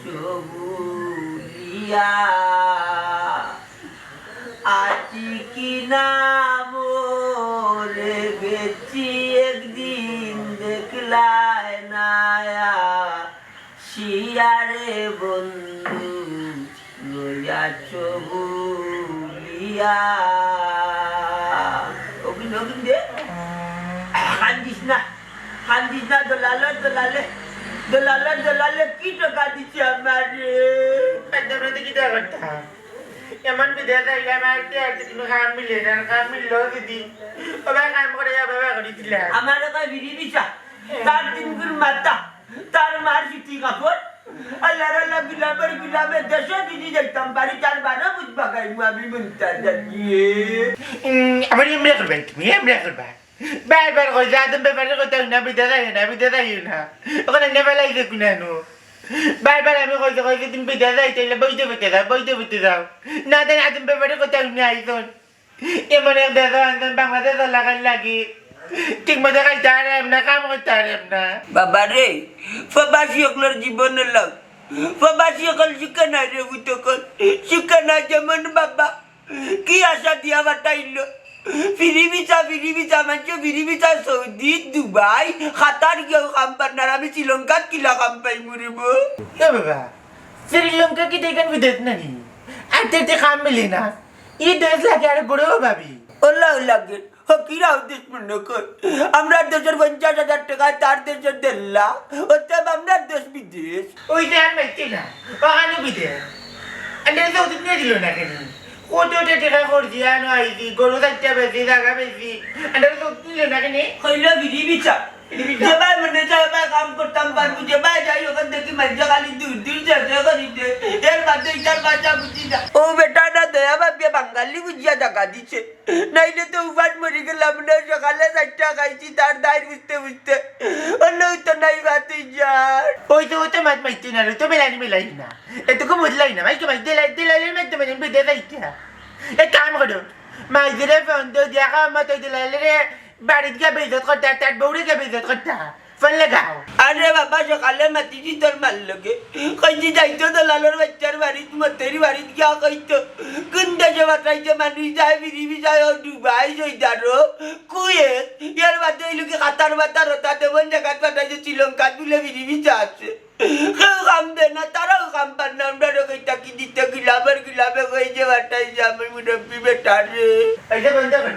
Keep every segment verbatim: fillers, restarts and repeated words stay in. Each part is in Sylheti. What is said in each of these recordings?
চবুলিয়া আছি কি না মরে গেছি, একদিন দেখলায় না শিয়ারে বন্ধু লইয়া চবুলিয়া। অগুন, অগুন দে। কান্দিস না, কান্দিস না, দলালর দলালে, দলালর দলালে কি ঠকা দিছে আমারে। কান্দা না দেখি দে কথা। এমন বিদেশ আইলাম, আর কি আর কিছু কাম মিলে না, কাম মিললেও যদি ওবা কাম করে যাবে, ওবা করে দিলে। আমার ওখানে বিড়ি বিছা, তার তিন গুণ মাথা, তার মার সুতি কাপড়, আল্লাহর আল্লাহ গুলামের গুলামের দেশে যদি যাইতাম পারি, তার বারো বুঝ বাগাইমু আমি মনটা জাগিয়ে। উম, আবার এমনি করবা তুমি, এমনি করবা। বারবার কই যে, "আদম ব্যাপারে কথা না, বিদেশ আইও না, বিদেশ আইও না।" ওখানে নেবে লাগছে কুনানো। বারবার আমি কইছি, কইছি, "তুমি বিদেশ যাইতে হইলে বৈধ হইতে যাও, বৈধ হইতে যাও।" না দেন, আদম ব্যাপারে কথা না আইসন। এমন এক দেশ আনছেন, বাংলাদেশ লাগার লাগি। ঠিক মতো খাইতে পারেন না, কাম করতে পারেন না। বাবা রে, প্রবাসী অকলর জীবন লগ। প্রবাসী অকল সুখে নাই রে, বুঝতে কল। সুখে নাই যেমন বাবা। কি আশা দিয়া পাঠাইল? ফিরি ভিসা, ফিরি ভিসা, মানষে ফিরি ভিসা সৌদি, দুবাই, কাতার গিয়াও কাম পার না, আর আমি শ্রীলঙ্কাত কিলা কাম পাইমু রে বা? এ বাবা, শ্রীলঙ্কা কিতা ইখান বিদেশ নানি? আর তে তে কাম মিলে না। ই দেশ লাগে আর গরু ভাবি। ওলাও লাগে, হকিরাও দেশ মনে কর। আমরার দেশর পঞ্চাশ হাজার টেকা, তার দেশর দেড় লাখ, অতএব আমরার দেশ বিদেশ। ওই যে আর মাইতে না, ওখানে বিদেশ। আর দেশে ওদিক নিয়ে দিল না কেন? কত টেকা খরচ দিয়া আনো আইছি, গরু চারটা বেশি, জাগা বেশি। আর দেশে ওদিক নিল না কেন? হইল বিধি বিচার। বিধি বিচার। যেবায় মনে চায়, এবায় কাম করতাম পারবো, যেবায় যাই, ওখান থেকে মাইজা খালি দূর দূর যেতে করি দে। এর বাদে ইটার ভাষা বুঝি না। ও বেটা না দয়া ভাবিয়া বাঙালি বুঝিয়া জাগা দিছে। নাইলে তো উপাস মরি গেলাম না। সকালে চারটা খাইছি, তার দায় বুঝতে বুঝতে অন্য তো নাই বাতি যার। ওই তো, ওই তো মাত মাইতে না, ওই তো বেলানি বেলাই না। এটুকু বুঝলাই না, মাইকে মাইক দিলাই, দিলাইলে মাইতে মাইতে বিদে যাইতে। এক কাম করো, মাইজিরে ফোন দো, দিয়া কাম মতো দিলাইলে রে, বাড়িত গিয়া বেইজ্জত করতা, তার বউরে গিয়া বেইজ্জত করতা। ফোন লাগাও। আরে বাবা, সকালে মাতিছি তোর মার লগে। কইছি যাইতো দলালর বাচ্চার বাড়িত, মতের বাড়িত গিয়া কইতো। কোন দেশে পাঠাইছে মানুষ যায়, বিড়ি বিষয় ও দুবাই, সৌদি আরব, কুয়েত। এর বাদে এই লোকে কাতার বাতার হতা দেবন জায়গাত পাঠাইছে, শ্রীলঙ্কাত বুলে বিড়ি বিষয় আছে। কেউ কাম দে না, তারাও কাম পার না, আমরা রোগ এটা কি দিতে গিলামের গিলামে কই যে পাঠাইছে আমার মুরব্বী বেটা রে। এই যে বন্ধ করো,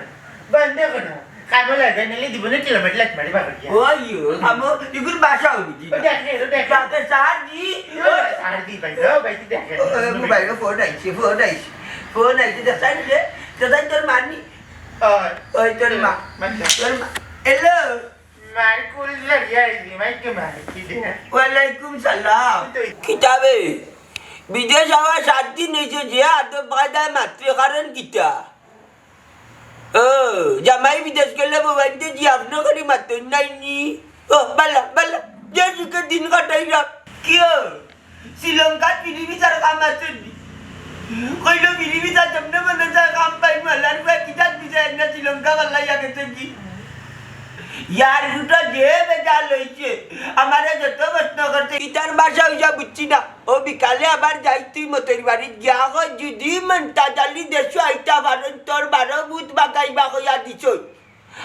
বন্ধ করো। কামো লাগে, নাইলে জীবনে কিলোমিটার লাত মারি বাগড়িয়া। ওই, ও, কামো, ইগুর ভাষা হবি কি? ও দেখে, ও দেখে। বাপের সার দি। ও, সার দি ভাই, ও ভাই, তুই দেখে। ও, ও, মোবাইলে ফোন আইছে, ফোন আইছে। ফোন আইছে, দেখাই রে, দেখাই তোর মানি। ওই। ওই তোর মা। মানি। তোর মা। হ্যালো। মার কুল ধরিয়া আইলি, মাইকে মার, কি দে? ওয়ালাইকুম সালাম। তুই তো কিতাবে, বিদেশ আওয়া সাত দিন হইছে যে আদব কায়দায় মাতরে, কারণ কিতা? ও, জামাই বিদেশ গেলে মোবাইল দিয়ে জি আপনি করি মাতইন নাইনি? ও, বালা, বালা, যে সুখে দিন কাটাইলাম। কিও? শ্রীলঙ্কাত ফিরি ভিসার কাম আছে নি? কইলো ফিরি ভিসা যেমনে মনে চায় কাম পাই, মালার গুয়া কিতাত ভিসা এক না শ্রীলঙ্কা বালাই আগে থাকি। ইয়ার গুটা যে বেজাল হইছে, আমারে যত প্রশ্ন করছে, ইতার ভাষা হইয়া বুঝছি না। ও বিকালে আবার যাই তুই মতইর বাড়িত গিয়া কই, যদি মন্তাজ আলী দেশো আইতা পারইন, তোর বারো বুত বাগাইবা কইয়া দিছই।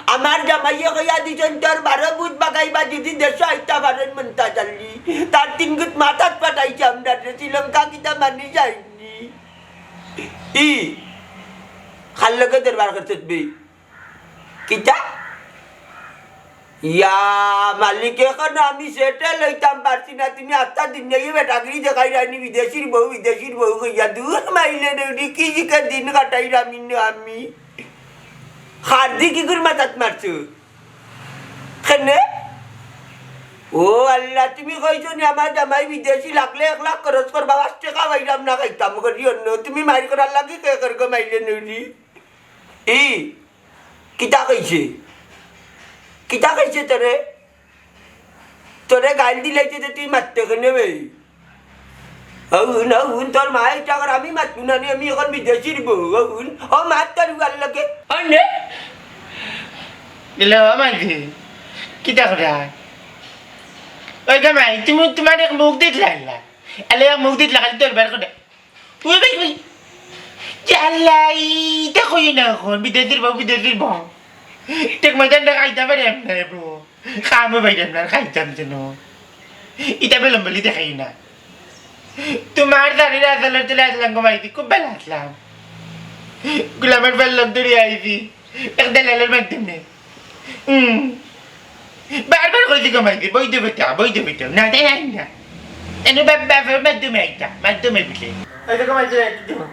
আমার জামাইয়ে কইয়া দিছইন, তোর বারো বুত বাগাইবা যদি দেশো আইতা পারইন মন্তাজ আলী। তার তিন গুত মাথাত পাঠাইছে আমরারে, শ্রীলঙ্কা কিতা মানি যায়নি। ই, কার লগে দরবার করছত বে? কিতা? ইয়া মালিক, এখনো আমি সেটেল হইতাম পারছি না, তুমি আস্তা দিন যাইয়ে বেটাগিরি দেখাইরায়নি, বিদেশির বউ, বিদেশির বউ কইয়া দূর মাইলে নেউরি, কি জিকে দিন কাটাইরাম ইনো আমি। হার্দিক ইগুর মাথাত মারছো? কেনে? ও আল্লাহ, তুমি কইছো নি আমার জামাই বিদেশি, লাগলে এক লাখ খরচ করবা, পাঁচ টেকা পাইরাম না খাইতাম করি অন্য। তুমি মাইর করার লাগি কে করগো মাইলে নেউরি? ই, কিতা কইছে? কিতা কইছে তোরে? তোরে গাইল দিলাইছে যে তুই মাততে কেনে বে? অগুন, অগুন, তোর মা ইটা কর, আমি মাতমু না নি, আমি এখন বিদেশির বউ, অগুন। ও মাত তোর বুয়ার লগে। অনে? গেল, ও মাঝি, কিতা করা? ওই গো মাই, তুমি তোমার এক মুখ দেখলে আল্লাহ। আলে মুখ দিত লাগালি তোর বার করে। ওই ভাই, ভাই। জালাই, দেখো না এখন, বিদেশির বউ, বিদেশির বউ। ঠিক মতন তো খাইতে পারে এমনি বউ। খামো ভাই, আমরা খাইতাম যেন। ইটা বেলম বলি দেখাই না। তোমার দাঁড়িয়ে আসলে চলে আসলাম গো ভাই, খুব ভালো আসলাম। গুলামের বেলম ধরে আইছি। এক দালালের মাধ্যমে। হুম। বারবার কইছি গো মাইকে, বই দেবে তা, বই দেবে তা। না, তাই আই না। এনে বাপ-, বাপের মাধ্যমে আইতা, মাধ্যমে বুঝে। এই দেখো মাইকে, এই দেখো।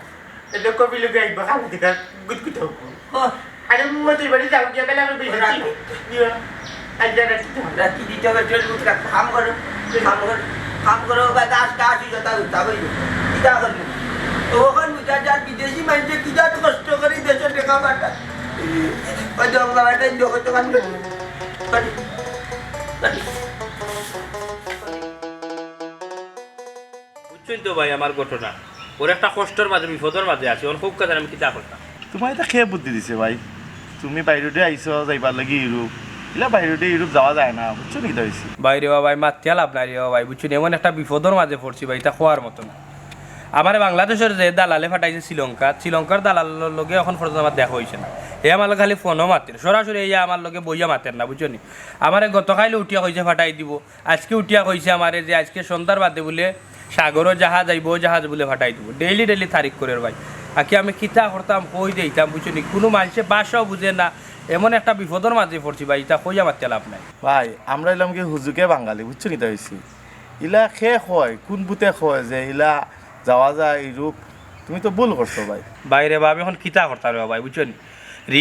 এই দেখো কবি লোকে আইবা, খাবো দেখা, গুটগুট হবো। ও। আরে মতির বাড়ি যাও, গিয়া বেলা করে বেশি ওরা চিনি। দিও। আই যা রাখি তো। রাখি দিতে হবে, চল, উঠ, রাখ, কাম করো, কাম করো, কাম করো, বা গাছ, গাছ, যত উঠা হইল। কিতা করবো? তো ওখান বুঝা যার বিদেশি মানুষে কিতা কষ্ট করে দেশে টেকা পাঠায়। ওই যে আমরা একটা ইন্ডিয়া করতে পারি। পারি। পারি। বুঝছইন তো ভাই আমার ঘটনা। ওর একটা কষ্টর মাঝে, বিপদর মাঝে আছি। ওর খুব কথা আমি কিতা করতাম। তোমার এটা কে বুদ্ধি দিছে ভাই? তুমি বাইরে আইছো যাইবার লাগি ইউরোপ, ইলা বাইরে ইউরোপ যাওয়া যায় না, বুঝছো নি কিতা হইছে? ভাই রে বাবা, ভাই মাতিয়া লাভ নাই রে বাবা, ভাই বুঝছো নি? এমন একটা বিপদর মাঝে পড়ছি ভাই, তা খোয়ার মতো না। আমারে বাংলাদেশের যে দালালে ফাটাইছে শ্রীলঙ্কা, শ্রীলঙ্কার দালালর লগে এখন পর্যন্ত আমার দেখা হইছে না। হে আমার লগে খালি ফোনও মাতের, সরাসরি ইয়া আমার লগে বইয়া মাতের না, বুঝছো নি? আমারে গতকাইল উঠিয়া কইছে ফাটাই দিব, আজকে উঠিয়া কইছে আমারে যে আজকে সন্ধ্যার বাদে বুলে সাগরও জাহাজ আইবো, জাহাজ বুলে ফাটাই দিব। ডেইলি ডেইলি তারিখ করের ভাই। আকি আমি কিতা করতাম, কই দিতাম, বুঝছো নি? কুনু মানষে ভাষাও বুঝে না, এমন একটা বিপদর মাঝে পড়ছি ভাই, ইতা কইয়া মাতিয়া লাভ নাই। ভাই, আমরা অইলাম কি হুজুকে বাঙালি, বুঝছো নি তা হইছে? ইলা কে কয়, কুন ভূতে কয় যে ইলা যাওয়া যায় ইউরোপ? তুমি তো ভুল করছো ভাই। ভাই রে বাবা, আমি এখন কিতা করতাম রে বাবা, বুঝছো নি?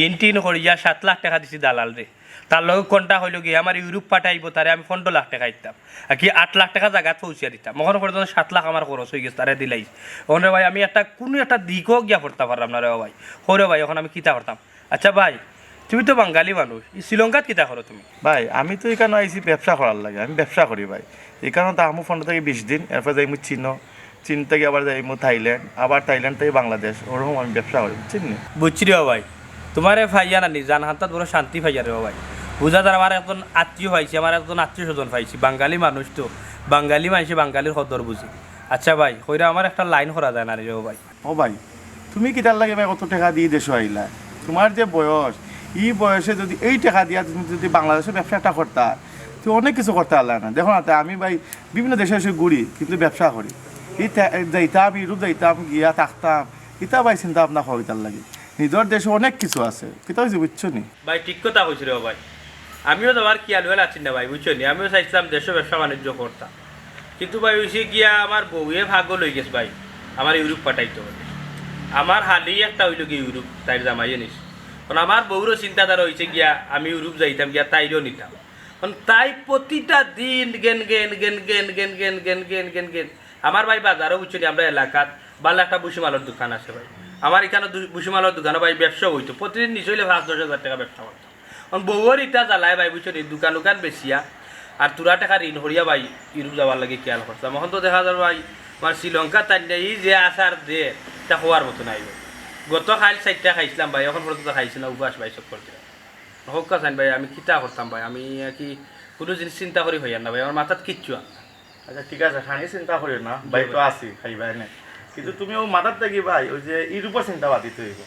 ঋণ টিন করিয়া সাত লাখ টেকা দিছি দালালরে। তার লগে contact অইলো গিয়া আমার ইউরোপ পাঠাইবো, তারে আমি পনরো লাখ টেকা দিতাম। আর কি আট লাখ টেকা জাগাত পৌঁছিয়া দিতাম। অখন পর্যন্ত সাত লাখ আমার খরচ অইগেছে, তারে দিলাইছি। অখন রে ভাই, আমি একটা কুনু একটা দিকও গিয়া পড়তাম পারলাম না রে ভাই। কও রে ভাই, অখন আমি কিতা করতাম? আচ্ছা ভাই, তুমি তো বাঙালি মানুষ, ই শ্রীলঙ্কাত কিতা করো তুমি? ভাই, আমি তো ইকানো আইছি ব্যবসা করার লাগি, আমি ব্যবসা করি ভাই। ইকানো থাকমু পনরো থাকি বিশ দিন, এরপর যাইমু চীনো, চীন থাকি আবার যাইমু থাইল্যান্ড, আবার থাইল্যান্ড থাকি বাংলাদেশ, ওরকম আমি ব্যবসা করি, বুঝছইন নি? বুঝছি রে ভাই, তুমারে পাইয়া না নি, জান হান্তাত বড় শান্তি পাইয়ার রে ভাই। বুঝা যার আমার একজন আত্মীয় পাইছি, আমার একজন আত্মীয় স্বজন পাইছি, বাঙালি মানুষ তো, বাঙালি মানষে বাঙালির কদর বুঝে। আচ্ছা ভাই, কইরা আমার একটা লাইন করা যায় না রে ভাই? ও ভাই, তুমি কিতার লাগি ভাই অত টেকা দি দেশো আইলা? তুমার যে বয়স, ই বয়সে যুদি এই টেকা দিয়া তুমি যুদি বাংলাদেশো ব্যবসা একটা করতা, তুমি অনেক কিছু করতা পারলা না। দেখো না, তে আমি ভাই বিভিন্ন দেশে দেশে ঘুরি, কিন্তু ব্যবসা করি। ই তে-, যাইতাম, ইউরোপ যাইতাম, গিয়া থাকতাম, ইতা ভাই চিন্তা ভাবনা করা কিতার লাগি। নিজর দেশো অনেক কিছু আছে, কিতা হইছে বুঝছো নি? ভাই, ঠিক কথা কইছো রে ভাই। আমিও তো আর কি আলুয়াল আছি না ভাই, বুঝছো নি? আমিও চাইছিলাম দেশো ব্যবসা বাণিজ্য করতাম, কিন্তু ভাই, অইছে গিয়া আমার বউয়ে পাগল অইগেছে ভাই, আমার ইউরোপ পাঠাইতো বলে। আমার হালি একটা অইলো গিয়া ইউরোপ, তাইর জামাইয়ে নিছে। কারণ আমার বউরও চিন্তাধারা অইছে গিয়া আমি ইউরোপ যাইতাম গিয়া তাইরও নিতাম। কারণ তাই প্রতিটা দিন gain gain gain gain gain gain gain gain gain gain. আমার ভাই বাজারও বুঝছো নি, আমরা এলাকাত ভালা একটা ভুসিমালর দোকান আছে ভাই। আমার ইকানো দু-, ভুসিমালর দোকানো ভাই ব্যবসা অইতো, প্রতিদিন নিচে অইলে পাঁচ দশ হাজার টেকা ব্যবসা করতো। অখন বউর ইতা জ্বালায় ভাই, বুঝছো নি, দোকান উকান বেচিয়া আর থুড়া টেকা ঋণ করিয়া ভাই ইউরোপ যাওয়ার লাগি খেয়াল করছিলাম। অখন তো দেখা যার ভাই, আমার শ্রীলঙ্কা তাইন্না ই যে আছাড় দে, তা কওয়ার মতো নাই ভাই। গত কাইল চাইরটা খাইছিলাম ভাই, অখন পর্যন্ত খাইছি না, উপাস ভাই সব করছিলাম। হক্কা চাইন ভাই, আমি কিতা করতাম ভাই, আমি আর কি কুনু জিনিস চিন্তা করি পাইয়ার না ভাই, আমার মাথাত কিচ্ছু আর না। আচ্ছা, ঠিক আছে, খানি চিন্তা করিও না, জি ভাই তো ভাই। আছি, খাইবা এনে। কিন্তু তুমি অউ মাথাত থাকি ভাই, অউ যে ইউরোপর চিন্তা বাদ দিতে অইবো।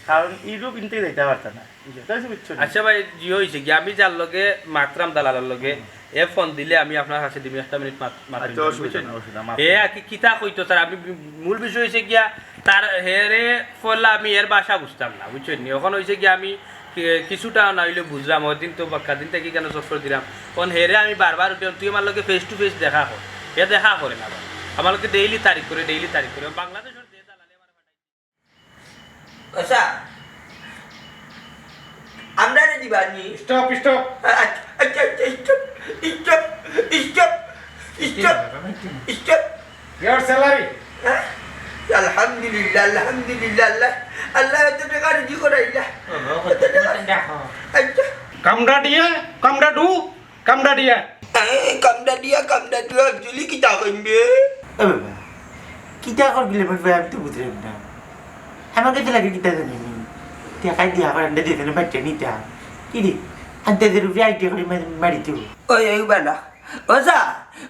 কারণ ইউরোপ ইনতে যাইতা পারতা না। জি। তাই বুঝছো নি? আচ্ছা ভাই, জি অইছে কি, আমি যার লগে মাতরাম দালালর লগে, হুম। এ ফোন দিলে আমি আপনার কাছে দিমু, একটা মিনিট মাত-, মাতরাম, আচ্ছা, অসুবিধা বুঝছেন? নাই, অসুবিধা নাই, মাত এ করো। আর কি কিতা কইতো স্যার, আমি বি-, মূল বিষয় অইছে গিয়া, তার হেরে ফলা আমি এর ভাষা বুঝতাম না, বুঝছেন নি? অখন অইছে গিয়া আমি কি-, কিছুটা না অইলে বুঝলাম, ওই দিন তো বাক্কা দিন থাকি কেন চক্কর দিলাম। অখন হেরে আমি বারবার উঠি, "তুই আমার লগে face to face দেখা কর।" হে দেখা করে না ভাই। আমার লগে ডেইলি তারিখ করে, ডেইলি তারিখ করে। বাংলাদেশের যে দালালে আমার আচ্ছা, আমরারে দিবা নি? Stop, stop। আচ্ছা, আচ্ছা, আচ্ছা, stop, stop, stop, stop, stop। Your salary। হ্যাঁ? আলহামদুলিল্লাহ, আলহামদুলিল্লাহ, আল্লাহ, আল্লাহ এত টেকা রুজি করাইলা। এত টেকা। আচ্ছা। কামড়া দিয়ে, কামড়া ডু, কামড়া দিয়া। এ, কামড়া দিয়া, কামড়া দিয়া, actually কিতা কইন বে? এ বাবা, কিতা করবি রে বাবা, আমি তো বুঝলাম না। আমার কাছে লাগে কিতা জানি নি। টেকা দিয়া করে আমরা যেখানে বাচ্চা নিতাম। কি রে? আন্দাজের উপরে idea করে মারি, মারি দিব। ওই, ওই বালা। ও যা,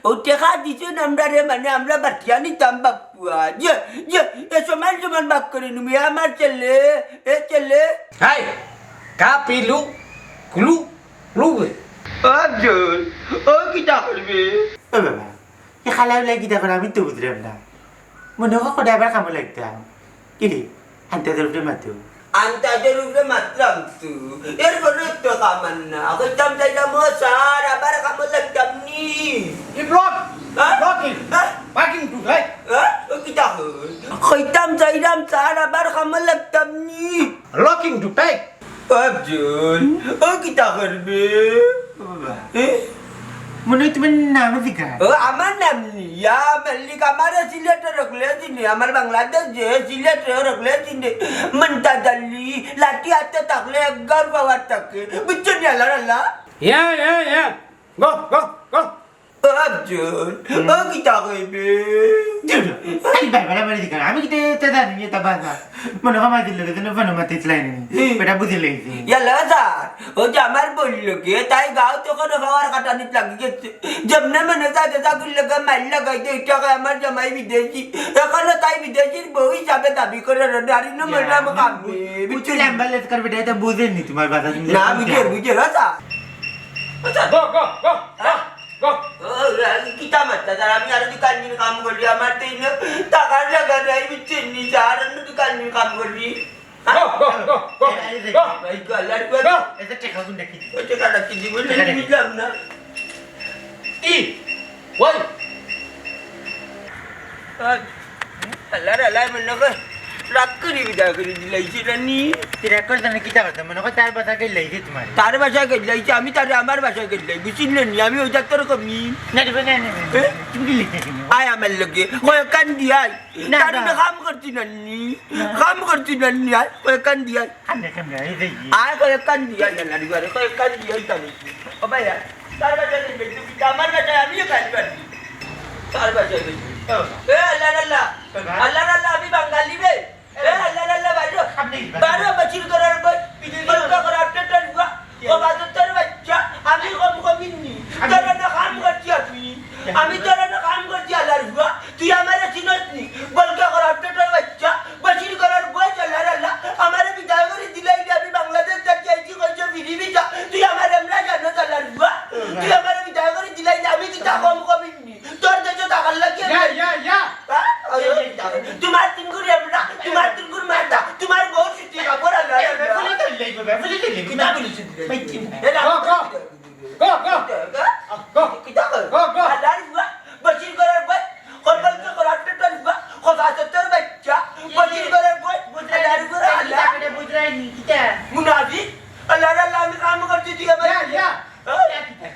ও টেকা দিছইন আমরারে, মানে আমরা বাটিয়া নিতাম বাপুয়া। যে, যে, এ সমান সমান ভাগ করি নিমু, এ আমার ছেলে, এ ছেলে। হাই, কাপি লু, ক্লু, ক্লু। ও জোর, ও কিতা করবে? ও বাবা, এ খালা উলাই কিতা করে আমি তো বুঝলাম না। মনে হয় কটা আবার কামো লাগতাম। কি রে? আন্তাজের উপরে মাতো। আন্তাজের উপরে মাতলাম তো। এরপরে তো কামান না। কইতাম চাইলাম, "ও স্যার, আবার কামো লাগতাম নি।" কি ব্লক? হ্যাঁ? ব্লকিং। হ্যাঁ? পার্কিং টু, ভাই। হ্যাঁ? ও কিতা কই? কইতাম চাইলাম, "স্যার, আবার কামো লাগতাম নি।" লকিং টু, ভাই। অর্জুন, ও কিতা করবে? বাবা। এ? মনে হয় তোমার নাম জিগা। ও, আমার নাম নি। ইয়া মালিক, আমারে সিলেটে রাখলে চিনে, আমার বাংলাদেশে সিলেটে রাখলে চিনে। মন্তাজ আলী, লাঠি হাতে থাকলে এক গাঁওর পাওয়ার থাকে। বুঝছো নি, আল্লাহ, আল্লাহ? ইয়া, ইয়া, ইয়া। গো, গো, গো। ও অর্জুন, হুম। ও কিতা কইবে? আরে বাবা, বাবা, বাবা, আমি কিতা এটা জানি, এটা বাবা। মনে হয় আমার দিল, এটা ফোন মাতে ইসলাম নি। হুম। বেটা বুঝে লইছে। ইয়াল্লা স্যার, ও যে আমার বলল কি, তাই গাঁও তো কোনো খাওয়ার কাটানিত লাগি গেছে। যেমনে মনে যায়, যেটা করলে গা মাইর লাগাই দে, এটা কয় আমার জামাই বিদেশি। এখনো তাই বিদেশির বউ হিসাবে দাবি করে, নারী না ইয়া, মরলাম আমি কামে। বুঝ-, বুঝছি, ল্যাম্বা লেজ করবে, এটা, এটা বুঝেনি তোমার কথা, তুমি না, বুঝে, বুঝে, বুঝে, ও স্যার। ও স্যার। গো, গো, গো, গো। হ্যাঁ? গো। ও, আমি কিতা মাততা, স্যার? আমি আরো দোকান দিন কাম করি, আমার তো ইনো টাকার জাগা নাই, বুঝছেন নি, স্যার? আমি দোকান দিন কাম করি। গো, গো, গো, গো, এই, এই, গো। এই, গো, আল্লাহর গো। গো। এতে টেকা কোন দেখি? ওই টেকাটা কি দিব? টেকা দেখি। বুঝলাম না। কি? ওই। আর আল্লাহর আল্লাহ মনে করে রাগ করি বিদায় করি দিলাইছি না নি। তুই রাগ করতে না, কিতা করতে? মনে কর তার বাসা গেল লাইছে তোমার। তার বাসায় গেল লাইছে, আমি তারে আমার বাসায় গেল লাই। বুঝলি না নি? আমি ওই ডাক্তার কমি। না রে, না, না, না, না। এ? তুমি কি লিখে দিন? আয় আমার লগে। কয়েকখান দি আয়। না, তার না। না কাম করছি না নি। না। কাম করছি না নি। আয় কয়েকখান দি আয়। কান্দে, কান্দে, এই যে ইয়ে। আয় কয়েকখান দি আয়, না, না, না, কয়েকখান দি আয়, তাহলে। ও ভাই, আয়। তার বাসায় গেল লাই, তুই কি আমার বাসায় আমিও খাই পারি। তার বাসায় গেল লাই। ও। এ, আল্লাহ, আল্লাহ। বাবা। আল্লাহ, আল্লাহ, আমি বাঙালি রে। এ, আল্লাহ, আল্লাহ, বাইরে। আপনি বাবা। বাইরে, বাসির ঘরের বউ, বিদেশি বলকা বউ। করে আপনি তোর বুয়া। কে? ও বাজার তোর বাচ্চা, আমি কম কমিনি। আমি তোর না কাম করছি আমি। কে? আমি তোর না কাম করছি, আল্লাহর বুয়া। তুই আমারে চিনস নি। বলকা করে আপনি তোর বাচ্চা, বাসির ঘরের বউ, আল্লাহর আল্লাহ। আমারে বিদায় করে দিলাই যে আমি বাংলাদেশ যাচ্ছি, আইছি কইছে ফিরি ভিসা। তুই আমার এমরা জানো, আল্লাহর বুয়া। তুই আমারে বিদায় করে দিলাই যে আমি কিতা কম কমিনি। তোর দেশে থাকার লাগি আমি ইয়া, ইয়া, ইয়া। হ্যাঁ? ওই, ওই, তোমার তিন গুণ এমরা, তোমার তিন গুণ মাথা, তোমার বউ সুতি কাপড় আল্লাহ, এ, আল্লাহ। ফুলি তো লেগো, বে, ফুলি তো লেগো। কিতা বলিস তুই? ভাই, কি? এ, না, গো, গো। গো, গো। গো। গো। কিতা কর? গো, গো। আল্লাহর বুয়া, বাসির ঘরের বউ, কলবলকে করাতে তোর বুয়া, কথা তো তোর বাচ্চা, ইয়ে, বাসির ইয়ে। ঘরের বউ, বুঝরাই, আল্লাহর বুয়া, কিতা আল্লাহ। করে বুঝরাই নি, কিতা? মুনাফিক, আল্লাহর আল্লাহ, আমি কাম করছি, তুই আমার ইয়া, ইয়া।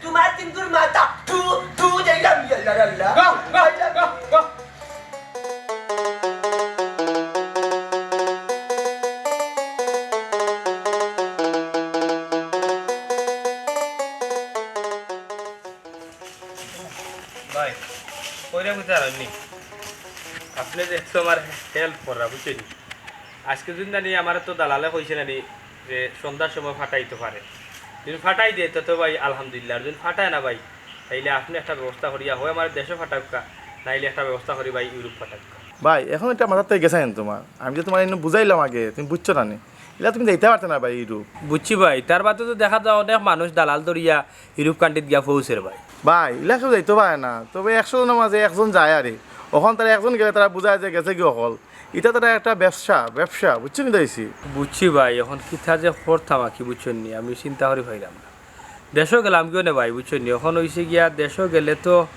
তোমার তিন গুণ মাথা, টু, টু, দেখলাম, আল্লাহ, আল্লাহ। গো, গো, গো, গো। ভাই, কইরা বুঝতে পারেননি? আপনি যে একটু আমার help করা, বুঝছেন? আজকে যদি জানি, আমার তো দালালে কইছে জানি যে সন্ধ্যার সময় ফাটাইতে পারে। যদি ফাটাই দেয়, তো, তো ভাই আলহামদুলিল্লাহ। আর যদি ফাটায় না ভাই, তাইলে আপনি একটা ব্যবস্থা করিয়া হয় আমার দেশে ফাটাউক্কা, নাইলে একটা ব্যবস্থা করি ভাই ইউরোপ ফাটাউক্কা। ভাই, এখন এটা মাথাত থাকি গেছে না তোমার? আমি যে তোমার এনে বুঝাইলাম আগে, তুমি বুঝছো না নি? ইলা তুমি যাইতে পারতে না ভাই ইউরোপ। বুঝছি ভাই, তার বাদে তো দেখা যায় অনেক মানুষ দালাল ধরিয়া ইউরোপ কান্ট্রিত গিয়া পৌঁছের ভাই। ভাই, ইলা কেউ যাইতে পারে না, তবে একশো জনের মাঝে একজন যায় আরে। অখন তারা একজন গেলে তারা বুঝায় যে গেছে কি অকল। ইটা তারা একটা ব্যবসা, ব্যবসা, বুঝছো নি দাইছি? বুঝছি ভাই, এখন কিতা যে করতাম আর কি, বুঝছেন নি, আমি চিন্তা করি পাইলাম না। দেশও গেলাম কিও না ভাই, বুঝছেন নি, এখন হইছে গিয়া দেশও গেলে তো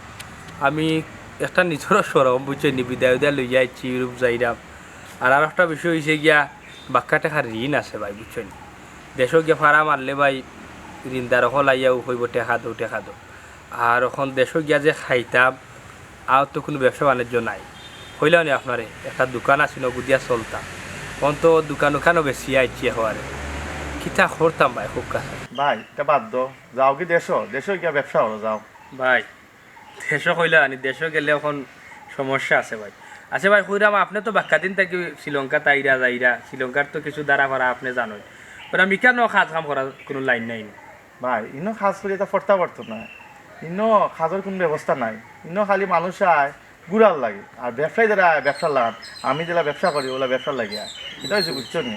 আমি একটা নিজেরও শরম, বুঝছেন নি, বিদায় উদায় লইয়া আইছি, ইউরোপ যাইরাম। আর আর একটা বিষয় হইছে গিয়া বাক্কা টেকার ঋণ আছে ভাই, বুঝছেন নি। দেশও গিয়া ফাড়া মারলে ভাই, ঋণদার অকল আইয়াও কইবো, "টেকা দেও, টেকা দেও।" আর অখন দেশো গিয়া যে খাইতাম, আর তো কুনু ব্যবসা বাণিজ্য নাই। কইলাম নি আপনারে, একটা দোকান আছিল, অগু দিয়া চলতাম। অখন তো দোকান উকানও বেচিয়া আইছি একেবারে। কিতা করতাম ভাই, খুব কাছে। ভাই, ইটা বাদ দেও। যাওগি দেশো, দেশো গিয়া ব্যবসা করো, যাও। ভাই, দেশো কইলা নি, দেশো গেলে অখন সমস্যা আছে ভাই। আচ্ছা ভাই, কইরাম, আপনে তো বাক্কা দিন থাকি শ্রীলঙ্কাত আইরা যাইরা, শ্রীলঙ্কার তো কিছু ধারা ফারা আপনে জানইন। কইরাম, ইকানো কাজ কাম করার কুনু লাইন নাই নি? ভাই, ইনো কাজ করি ইতা পড়তা পারতো না। ইনো কাজর কুনু ব্যবস্থা নাই। ইনো খালি মানুষ আয় ঘুরার লাগি, আর ব্যবসায়ী যারা আয় ব্যবসার লাগাত। আমি যেলা ব্যবসা করি, ওলা ব্যবসার লাগি আয়। ইটা অইছে, বুঝছো নি?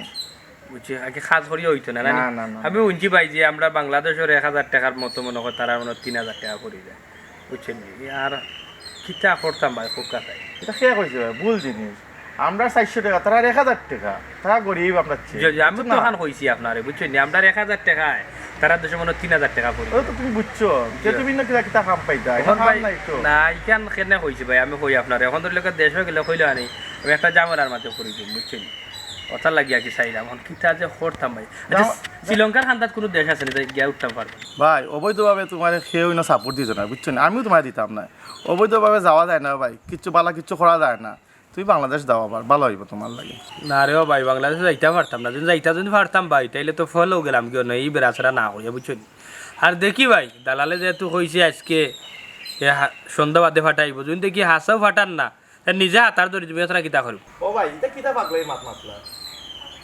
বুঝছি, আগে কাজ করিয়া অইতো না, না না, নি? না, না। আমি হুনছি ভাই যে আমরা বাংলাদেশর এক হাজার টেকার মতো মনে কয় তারা মনে হয় তিন হাজার টেকা পড়ি যায়, বুঝছইন নি? আর কিতা করতাম ভাই, খুব কাছে। ইটা কে কইছে ভাই? ভুল জিনিস। আমরা চাইরশো টেকা, তারা এক হাজার টেকা, তারা গরিব আমরা চেয়ে। জি, জি, আমি বুঝছো তো না? অখান কইছি আপনারে, বুঝছইন নি? আমরা এক হাজার টেকায়, তারা দেশে মনে হয় তিন হাজার টেকা পড়ি। ওটা তো তুমি বুঝছো, যে জি। তুমি না কিতা কিতা কাম পাইতা, এখন এখন কাম ভাই, নাই তো। না, ইখান কেনে কইছি ভাই, আমি কই আপনারে, এখন ধরি লোকে দেশে গেলে কইলে আনি, আমি একটা ঝামেলার মাঝে পড়ি দিই, বুঝছইন নি? ওটার লাগি আর কি চাইলাম, এখন কিতা যে করতাম ভাই। আচ্ছা, না, শ্রীলঙ্কার খান্দাত কোনো দেশ আছে না, তাই গিয়া উঠতাম পারবো? ভাই, অবৈধভাবে তোমারে কেউ না সাপোর্ট দিত না, বুঝছো না? আমিও তোমারে দিতাম না। অবৈধভাবে যাওয়া যায় না ভাই, কিচ্ছু বালা কিচ্ছু করা যায় না। তুমি বাংলাদেশ যাও আবার, ভালো হইব তোমার লাগি। না রে ও ভাই, বাংলাদেশে যাইতা পারতাম না। যদি যাইতা যদি পারতাম ভাই, তাইলে তো ফলো গেলাম গিয়া না, ই বেড়াছেড়া না করিয়া, বুঝছো নি? আর দেখি ভাই, দালালে যেহেতু কইছে আজকে এ হা-, সন্ধ্যা বাদে ফাটাইব, যদি দেখি হাছাউ ফাটার না, তে নিজে হাতার ধরি দিবি, এছাড়া কিতা করবি? ও ভাই, ইটা কিতা পাগলামি মাত মাতলা?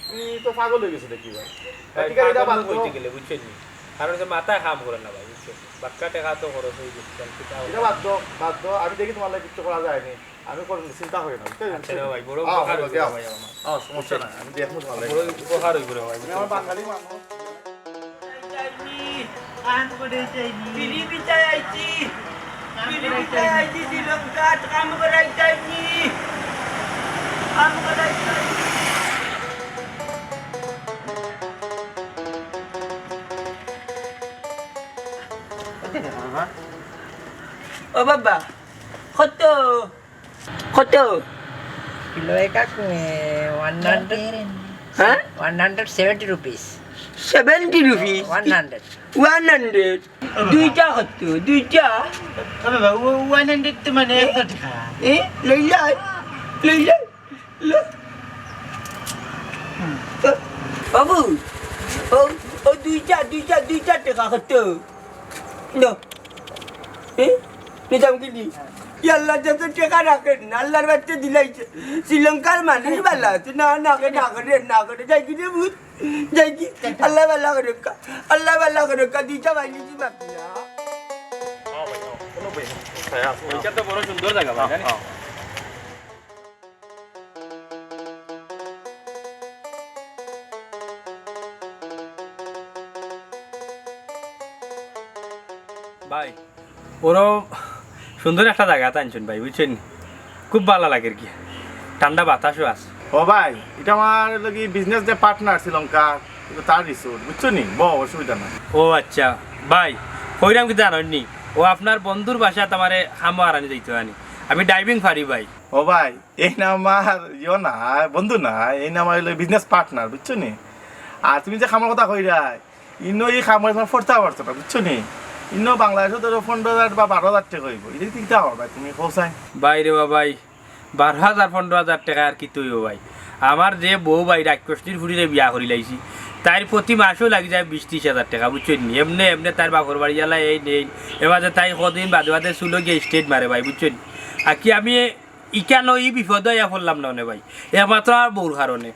তুমি তো পাগল অই গেছো দেখি ভাই। ভাই, এদিকে ইটা পাগল বাদ দাও। কইতে গেলে, বুঝছো নি? কারণ যে মাথায় কাম করে না ভাই, বুঝছো নি? বাক্কা টেকা তো খরচ অই গেছে, তাহলে কিতা হবে? ইটা বাদ দাও, বাদ দাও। আমি দেখি তোমার লাগি কিচ্ছু করা যায়নি। আমি কোনো চিন্তা করি না, বুঝতে আচ্ছা রে ভাই, বড় আও, উপকার আও, হইল রে আও। ভাই আমার। আও, সমস্যা নাই, আমি দেখবো তোমার লাগি। বড় উপকার হইল রে ভাই, বুঝছো? তুমি আমার বাঙালি মানুষ। বিড়ি বিচাই আইছি, বিড়ি বিচাই আইছি, শ্রীলঙ্কাত কাম করাইতাইনি, কাম করাইতাইনি। ও বাবা, কত? কত? কিলো এক এক, এ, one hundred। হ্যাঁ? One hundred seventy rupees। Seventy rupees? One hundred। One hundred? দুইটা কত? দুইটা? ও বাবা, ও one hundred তো মানে একশো টাকা। এ? লইলাই? লইলাই? ল-, বাবু, ও, ও দুইটা, দুইটা, দুইটা টেকা কত? লো। এ? নিতাম কি নি? ই আল্লাহ, যত টেকা রাখেন, আল্লাহর বাড়িতে দিলাইছে। শ্রীলঙ্কার মানুষ ভালা আছে। না, না, না করে, না করে। যাই কি রে ভূত? যাই কি? আল্লাহ ভালা করুক্কা। আল্লাহ ভালা করুক্কা। দুইটা বাইরে কি বাকি না? ওইটা তো বড় সুন্দর জায়গা, ভাই, জানিস? ভাই, ওরও সুন্দর একটা জাগাত আনছইন ভাই, বুঝছইন নি? খুব ভালা লাগের কি, ঠান্ডা বাতাসও আছে। ও ভাই, ইটা আমার লাগি বিজনেস যে পার্টনার শ্রীলঙ্কা, ইটা তার রিসোর্ট, বুঝছো নি? বও, অসুবিধা নাই। ও আচ্ছা, ভাই, কইরাম কিতা জানইন নি? ও আপনার বন্ধুর বাসাত আমারে কামো আরানি যাইতো আনি, আমি ডাইভিং পারি ভাই। ও ভাই, এইন আমার ইয়ো না, বন্ধু না, এইন আমার অইলো বিজনেস পার্টনার, বুঝছো নি? আর তুমি যে কামর কথা কইরায়, ইনো ই কামো তোমার পড়তা পারতো না, বুঝছো নি? ইনো বাংলাদেশো ধরো পনেরো হাজার বা বারো হাজার টেকা অইবো, ইটা কিতা করবায় তুমি, কও চাইন? ভাই রে বা ভাই, বারো হাজার, পনেরো হাজার টেকা আর কিতা অইবো ভাই? আমার যে বউ ভাই, রাক্ষসনীর ফুড়িরে বিয়া করিলাইছি, তাইর প্রতি মাসও লাগি যায় বিশ ত্রিশ হাজার টেকা, বুঝছো নি? এমনে এমনে তাইর বাপর বাড়ি জ্বালা, এইন এইন, এবারে তাই কদিন বাদে বাদে চুলো গিয়া স্টেট মারে ভাই, বুঝছো নি? আর কি আমি ইখানো ই বিপদো আইয়া পড়লাম না অনে ভাই, একমাত্র আমার বউর কারণে।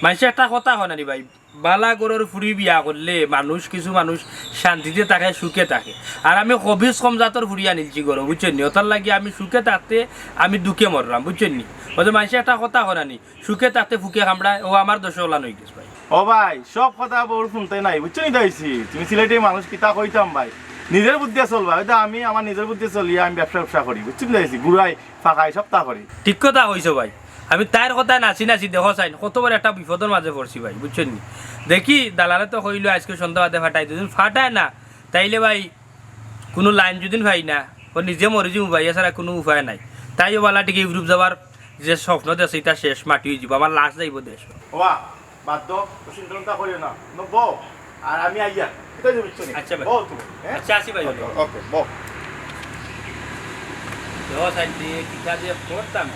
মানষে একটা কথা কয় না নি ভাই, বালা ঘরর ফুড়ি বিয়া করলে মানুষ, কিছু মানুষ শান্তিতে থাকে, সুখে থাকে। আর আমি খবিস কম জাতর ফুড়ি আনিলছি ঘরো, বুঝছইন নি? ওটার লাগি আমি সুখে থাকতে আমি দুঃখে মরলাম, বুঝছইন নি? ওই যে মানষে একটা কথা কয় না নি, সুখে থাকতে ফুকে কামড়ায়, ও আমার দোষে ওলান অই গেছে ভাই। ও ভাই, সব কথা বউর হুনতে নাই, বুঝছো নি দাইছি? তুমি সিলেটি মানুষ, কিতা কইতাম ভাই, নিজর বুদ্ধিয়ে চলবা। ওই তো আমি আমার নিজর বুদ্ধিয়ে চলি, আমি ব্যবসা ব্যবসা করি, বুঝছো নি দাইছি? ঘুরাই, ফাঁকাই, সব তা করি। ঠিক কথা কইছো ভাই, আমি তাইর কথায় নাচি নাচি দেখো চাইন, কত বড় একটা বিপদর মাঝে পড়ছি ভাই, বুঝছইন নি? দেখি দালালে তো কইলো আইজকে সন্ধ্যা বাদে ফাটাই, যদি ফাটায় না, তাইলে ভাই কুনু লাইন যদি পাই না, ও নিজে মরি যিমু ভাই, এছাড়া কুনু উপায় নাই। তাইও বালা টিকে ইউরোপ যাবার যে স্বপ্ন দেখছি, ইটা শেষ, মাটি অই যিবো, আমার লাশ যাইবো দেশ। ওয়া, বাদ দাও, তো চিন্তা ভাবনা করিও না। নো, বও, আর আমি আইয়া, কোথায় যাবি, বুঝছো নি? আচ্ছা ভাই। বও তুমি, হ্যাঁ? আচ্ছা, আসি ভাই। ওকে, ওকে, বও। দেওয়া সাইড দিয়ে কিতা যে করতাম।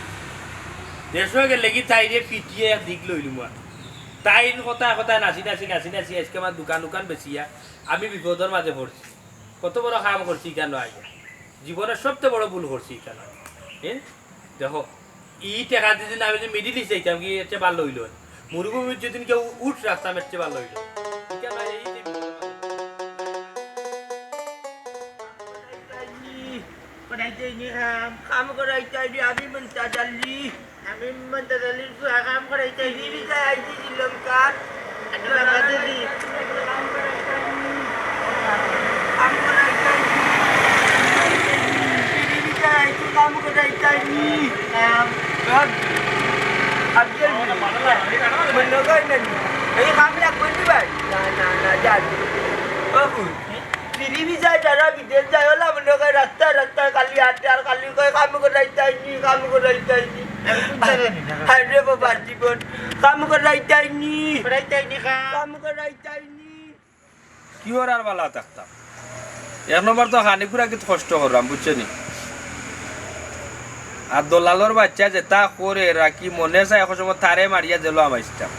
দেশো গেলে কি তাইরে পিটিয়ে এক দিক লইলুম আর। তাইর কথা কথা নাচি নাচি, নাচি নাচি, আইজকে আমার দোকান উকান বেচিয়া আমি বিপদর মাঝে পড়ছি। কত বড় কাম করছি ইখানো আইয়া। জীবনর সবচেয়ে বড় ভুল করছি ইখানো। হ্যাঁ? দেখো, ই টেকা দিয়া যদি আমি যদি মিডিল ইস্ট যাইতাম, কি এর চেয়ে ভালা অইলো? মরুভূমিত যদি কেউ উট রাখতাম, এর চেয়ে ভালা অইলো। ইখানো এই যে বিপদর মাঝে। কাম করাইতায় নি, আমি মন্তাজ আলী। আমি মন্তাজ আলীর ফুয়া, কাম করাইতায় নি। ফিরি ভিসায় আইছি শ্রীলঙ্কাত। আমি বাংলাদেশি। কাম করাইতায় নি। ফিরি ভিসায় আইছি, কাম করাইতায় নি। কাম। আব্দুল মন্তাজ আলী। এই কাম লাগবো নি ভাই? না, না, না, যান। বাবু। ফিরি ভিসায় যারা বিদেশ যায়, ওলা মনে কয় রাস্তায় রাস্তায় খালি আটে আর খালি কয়, "কাম করাইতায় নি, কাম করাইতায় নি।" আমি বুঝতে পারি না। হায় রে বাবা জীবন, কাম করাইতায় নি। করাইতায় নি কাম। কাম করাইতায় নি। কিওর আর বালা থাকতাম। এক নম্বর তো খানিকুরা কিতা কষ্ট করলাম, বুঝছো নি? আর দলালর বাচ্চা যেতা করে রাখি মনে চায়, এক সময় তারে মারিয়া জেলো হামাইতাম।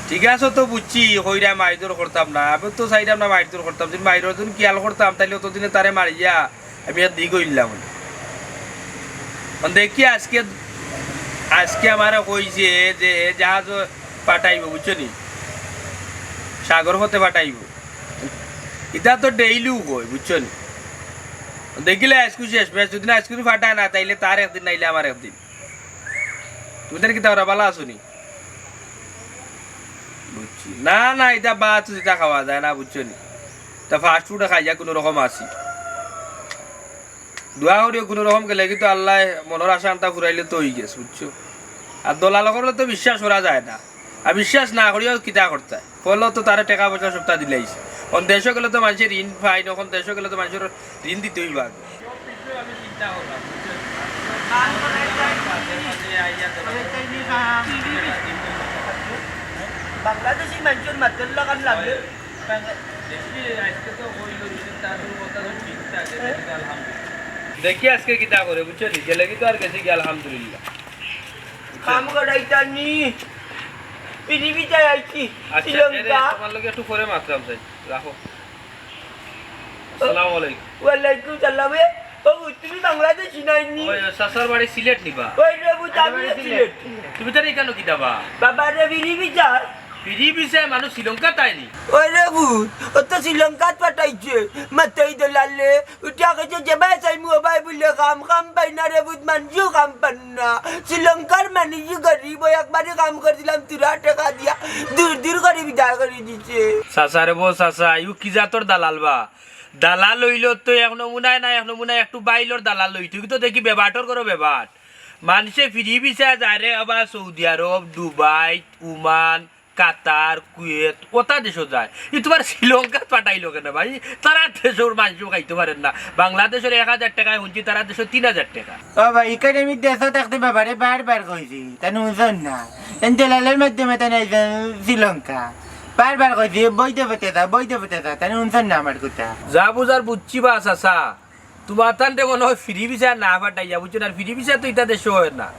ঠিক আছে, তো বুঝছি, কইরা মাইরধর করতাম না, আমি তো চাইরাম না মাইরধর করতাম, যদি মাইরর দিন খিয়াল করতাম, তাইলে অতদিনে তারে মারিয়া আমি আর দিগ অইলাম। অখন দেখি আজকে, আজকে আমারে কইছে যে জাহাজ পাঠাইবো, বুঝছো নি, সাগর পথে পাঠাইবো। ইতা তো ডেইলিউ কয়, বুঝছো নি? দেখিলে আইজকু শেষ ম্যাচ, যদি না আইজকু ফাটায় না, তাইলে তার একদিন নাইলে আমার একদিন। তুমি তার কিতা করা, বালা আছো নি? বুঝছি। না, না, ইতা বাদ, ইতা খাওয়া যায় না, বুঝছো নি? তা ফাস্ট ফুড খাইয়া কুনু রকম আছি। দোয়া করিও কুনু রকম গেলে কিন্তু আল্লায় মনর আশা আনতা ফুরাইলে তো অই গেছে, বুঝছো? আর দলাল অকলরে তো বিশ্বাস করা যায় না। আর বিশ্বাস না করিয়াও কিতা করতায়? ফলো তো তারে টেকা পয়সা সবতা দিলাইছে। অখন দেশো গেলে তো মানষে ঋণ পায় না, অখন দেশো গেলে তো মানষর ঋণ দিতে অইবো আগে। বাংলাদেশি মানষর মাতর লাখান লাগে। দেখি আজকে কিতা করে, বুঝছো নি? গেলে কিন্তু আর গেছি গিয়া, আলহামদুলিল্লাহ। কাম করাইতায় নি। ফিরি ভিসায় আইছি, আচ্ছা, শ্রীলঙ্কা। এরে, তোমার লগে একটু পরে মাতরাম চাই, রাখো। আসসালামু আলাইকুম। ওয়ালাইকুম সালাম। এ, ও, তুমি বাংলাদেশি নায় নি? ওই, ওই, চাচার বাড়ি সিলেট নি বা? ওই রে, বুঝ, আমিও সিলেট। তুমি তার এখানো কিতা বা? বাবা রে, ফিরি ভিসা। ফিরি ভিসায় মানুষ শ্রীলঙ্কা তাই নি? ওই রে, বুঝ, ও তো শ্রীলঙ্কাত পাঠাইছে। মাতাই দলালে, উঠিয়া কইছে, "যেবায় চাইমু ওবায় বুলে কাম, কাম পাই না রে বুঝ, মানষেও কাম পান না। শ্রীলঙ্কার মানুষ গরিব, ওই একবারই কাম করছিলাম তুরা টেকা দিয়া, দূর দূর করি বিদায় করি দিছে।" চাচা রে বো চাচা, ইউ কি জাতর দালাল বা? দালাল অইলো তো এক নমুনায় না, এক নমুনায় একটু বাইলর দালাল অইতো। ইগু তো দেখি বেবাটর করো বেবাট। মানষে ফিরি ভিসায় যায় রে, আবার সৌদি আরব, দুবাই, ওমান, কাতার, কুয়েত, ওতা দেশো যায়। ই তোমার শ্রীলঙ্কাত পাঠাইলো কেনে ভাই? তারার দেশর মানষেও খাইতো পারের না, বাংলাদেশর এক হাজার টেকায় হুনছি, তারার দেশো তিন হাজার টেকা। ও ভাই, ইখান আমি দেশো থাকতে বাবারে বারবার কইছি, তাইন হুনছইন না। এন দালালর মাধ্যমে তাইন আইছইন শ্রীলঙ্কা। বারবার কইছি, বৈধ পথে যা, বৈধ পথে যা, তাইন হুনছইন না আমার কথা। যা বুঝার বুঝছি বা চাচা, তোমার তানরে মনে অয় ফিরি ভিসা না পাঠাইয়া, বুঝছো না? আর ফিরি ভিসা তো ইতা দেশো অয় না,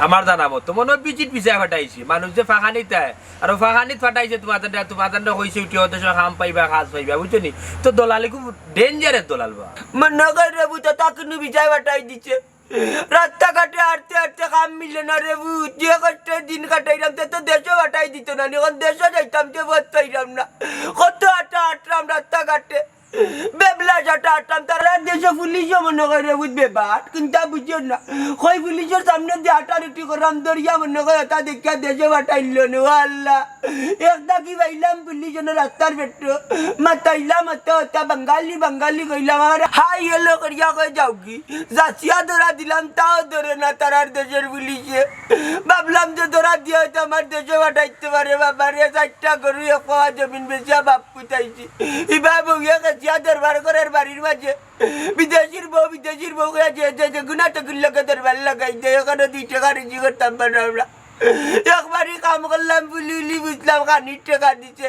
আমার জানা মতো। মনে অয় ভিজিট ভিসা পাঠাইছে, মানুষ যে ফাঁকানিত আয়, আর ও ফাঁকানিত পাঠাইছে তোমার তানরে, তোমার তানরে কইছে উঠিয়া ও দেশো কাম পাইবা, কাজ পাইবা, বুঝছো নি? তো দলালি খুব ডেঞ্জারাস দলাল বা। মনে করে বুঝো, তা কুনু ভিসায় পাঠাই দিছে। রাস্তাঘাটে আটতে আটতে কাম মিলে না রে বুঝ, যে কষ্টে দিন কাটাইলাম, তে তো দেশো পাঠাই দিত না, অখন দেশো যাইতাম, যে পথ পাইলাম না। কত আটা আটলাম রাস্তাঘাটে। বেবলা যাটা আটতাম, তারার দেশো পুলিশও মনে করে বুঝ বেবাট, কুন্তা বুঝিও না। কই পুলিশর সামনে দিয়া আটাআটি কররাম, ধরিয়া মনে করে ওতা দেখিয়া দেশো পাঠাইলো নে, ও আল্লাহ। একটা কি পাইলাম পুলিশ অনো রাস্তার পেটো, মাতাইলা মাতা ওতা বাঙালি বাঙালি কইলাম, আমার হাই হ্যালো করিয়া কই যাওগি। যাচিয়া ধরা দিলাম, তাও ধরে না তারার দেশর পুলিশে। ভাবলাম যে ধরা দিয়া হয়তো আমার দেশো পাঠাইতে পারে, বাবারে, চাইরটা গরু এক পোয়া জমিন বেচিয়া বাপ পুতাইছি। ইবা বউয়ে গেছিয়া দরবার করের বাড়ির মাঝে। বিদেশির বউ, বিদেশির বউ কইয়া যে, যে, যে গুনা টেকির লগে দরবার লাগাই দেয়, অখানো দুই টেকা রুজি করতাম পারলাম না। একবারই কাম করলাম, বুলি বুলি বুঝলাম, খানির টেকা দিছে।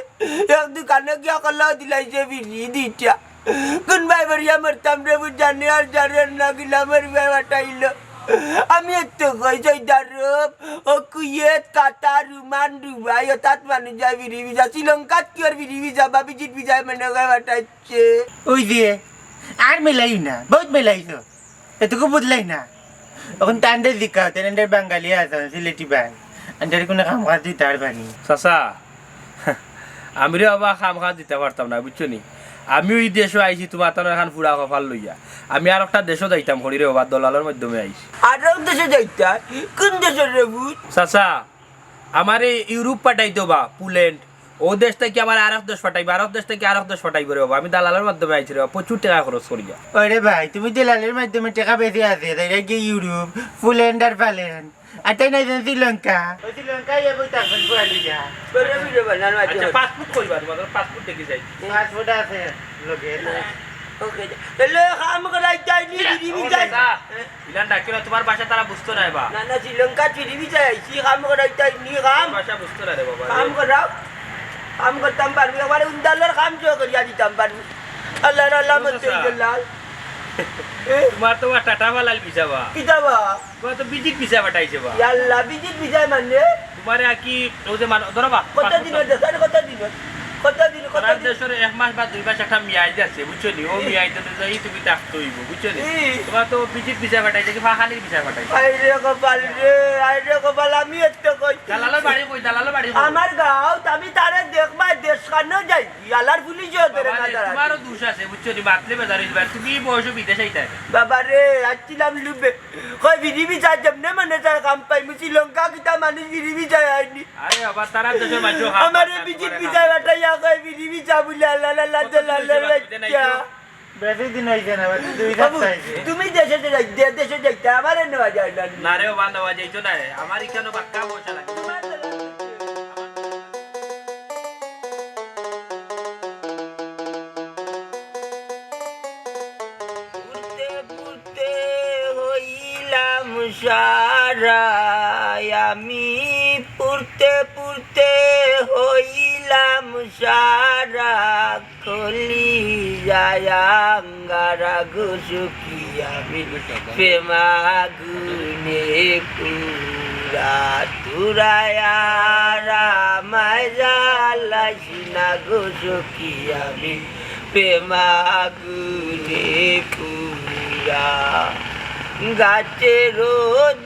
এক দোকানো গিয়া কলাও দিলাইছে ফিরি দুইটা। কুনবায় মরিয়া মরতাম রে বুঝ, জানে আর জানে না, গিলা মরিয়া পাঠাইলো। আমি এত কই সৌদি আরব, ও কুয়েত, কাতার, ওমান, দুবাই, ওতাত মানুষ যায় ফিরি ভিসা। শ্রীলঙ্কাত কিওর ফিরি ভিসা বা ভিজিট ভিসায় মনে করে পাঠাইছে। ওই যে, আর মেলাইও না, বউত মেলাইছো। এটুকু বুঝলাই না। অখন তানরে জিকাও, তাইন এন্ডের বাঙালি আছইন, সিলেটি ভাই। এন্ডের কুনু কাম কাজ দিতা পারবা নি? চাচা, আমি রে বাবা কাম কাজ দিতা পারতাম না, বুঝছো নি? আমিও ই দেশো আইছি তুমার তানর এখান ফুড়া কপাল লইয়া। আমি আরকটা দেশো যাইতাম করি রে বাবা, দলালর মাধ্যমে আইছি। আরক দেশো যাইতা? কুন দেশো রে পুত? চাচা, আমারে ইউরোপ পাঠাইতো বা, পোল্যান্ড। অউ দেশ থাকি আবার আরক দেশ পাঠাইবা, আরক দেশ থাকি আরক দেশ পাঠাইবো রে বাবা। আমি দালালর মাধ্যমে আইছি রে বাবা, প্রচুর টেকা খরচ করিয়া। ওরে ভাই, তুমি দালালর মাধ্যমে টেকা বেশি আছে, তাই নাকি ইউরোপ, পোল্যান্ড আর ফাল্যান্ড। আর তাই নাই জানি শ্রীলঙ্কা। ওই শ্রীলঙ্কা ইয়ে বই থাকবেন, গোয়ালি যা। আচ্ছা, পাসপোর্ট কইবা, তুমার পাসপোর্ট দেখি যাই। পাসপোর্ট আছে লগে। ওকে, তাইলে কাম করাই যাই নি, দিদি, দিদি, যাই। ইলান ডাকিও না, তুমার ভাষা তারা বুঝতো নায় বা। না, না, শ্রীলঙ্কা ফিরি ভিসায় আইছি, কাম করাইতায় নি কাম। ভাষা বুঝতো না রে বাবা। কাম করাও, কাম করতাম পারবি, একবারে উন্দালর কাম জো করিয়া দিতাম পারবি। আল্লাহর আল্লাহ মতে আচ্ছা। গেলাল। তুমার তো টাটা ফালাইল ভিসা বা। কিতা বা? তুমার তো ভিজিট ভিসা পাঠাইছে বা। ইয়াল্লা, ভিজিট ভিসা মানে? তুমারে আর কি, অউ যে মান-, ধরো বা, কত দিন হইছে? আরে কত দিন হইছে? কত দিন, কত তারার দিন? দেশর এক মাস বা দুই মাস একটা মেয়াদ আছে, বুঝছো নি? অউ মেয়াদ অনুযায়ী তুমি থাকতে অইবো, বুঝছো নি? ই। তুমার তো ভিজিট ভিসা পাঠাইছে, কি ফাঁকানির ভিসা পাঠাইছে? আরে কপাল রে, আরে কপাল, আমি এত কই। দালালর বাড়ি কই? দালালর বাড়ি কই? আমার গাঁও, আমি তারে দেখবা, দেশ কানো যাই, ইয়ালার পুলিশও ধরে না বাবা রে, দাঁড়ায়। তুমারও দোষ আছে, বুঝছো নি? মাতলে বেজার অইবা, তুমি বয়সে বিদেশ আইতায়। বাবা রে, আসছিলাম লুবে। কই ফিরি ভিসা যেমনে মনে চায় কাম পাইমু, শ্রীলঙ্কা কিতা মানুষ ফিরি ভিসা আইনি। আরে বাবা, তারা দেশর মানুষ হাফ আমারে হাফ ভিজিট করে ভিসা কাম করে। পাঠাইয়া কই ফিরি ভিসা বুলে আল্লাহ, আল্লাহ, কত দিন আল্লাহ, হইছে আল্লাহ, বাবা, বুঝে নাই আচ্ছা। তো? বেশি দিন হইছে না, বাবা, দুই বাবু, সপ্তাহ হইছে। তুমি দেশো যাই-, দে-, দেশো যাইতা, আমারে নেওয়া যায় না। না রে বাবা, নেওয়া যাইতো না রে। আমার ইখানো বাক্কা পয়সা লাগে। ঘুরতে ঘুরতে হইলাম সারা, আমি পুড়তে পুড়তে হইলাম সারা, কলিজায় আঙ্গারা গো সখী আমি প্রেমাগুনে পুরা, তুরায়ারা মায়া লাইসি না গো সখী আমি প্রেমাগুনে পুরা। গাছেরও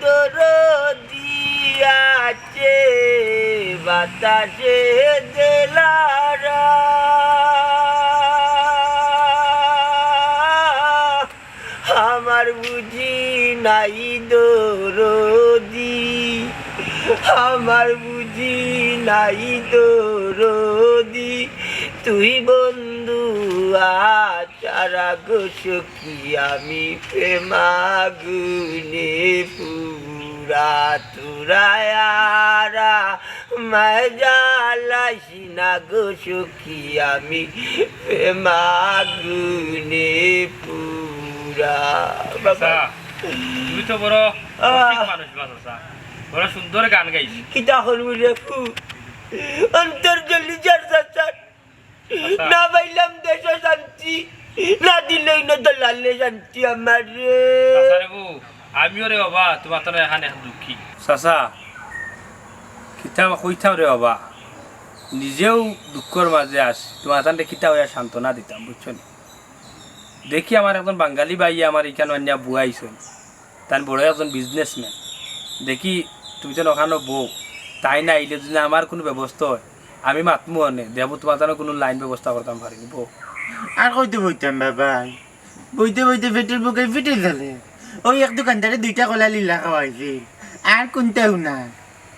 দরদি আছে, বাতাসে দেলারা। আমার বুঝি নাই দরদি, আমার বুঝি নাই দরদি, তুই বন্ধু আ- সারা গো সখী আমি প্রেমাগুনে পুরা, তুরায়ারা মায়া লাইসি না গো সখী আমি প্রেমাগুনে পুরা। বাবা। আচ্ছা, তুমি তো বড় আহ। রসিক মানুষ বা চাচা। বড় সুন্দর গান গাইছো। কিতা করবি রে ফু? অন্তর জ্বলি যার চাচার। আচ্ছা। না পাইলাম দেশো শান্তি, না দিলে ইনো দলালে শান্তি আমার রে। আচ্ছা রে বউ, আমিও রে বাবা, তুমার তনে এখান এক দুঃখী। চাচা, কিতা কইতাম রে বাবা, নিজেও দুঃখর মাঝে আছি, তুমার তানরে কিতা অইয়া সান্ত্বনা দিতাম, বুঝছো নি? দেখি আমার একজন বাঙালি ভাইয়ে আমার ইখানো আনিয়া বওয়াইছইন। তাইন বড় একজন বিজনেসম্যান। দেখি, তুমি তো অখানো বউ, তাইন আইলে যদি আমার কুনু ব্যবস্থা অয়, আমি মাতমু অনে, দেখমু তুমার তানর কুনু লাইন ব্যবস্থা করতাম পারি নি বউ। আর কইতে বইতাম বাবা, বইতে বইতে পেটর ভুকে ফিটে গেলে। ওই এক দোকানদারে দুইটা কলা লীলা খাওয়াইছে, আর কুনটাও না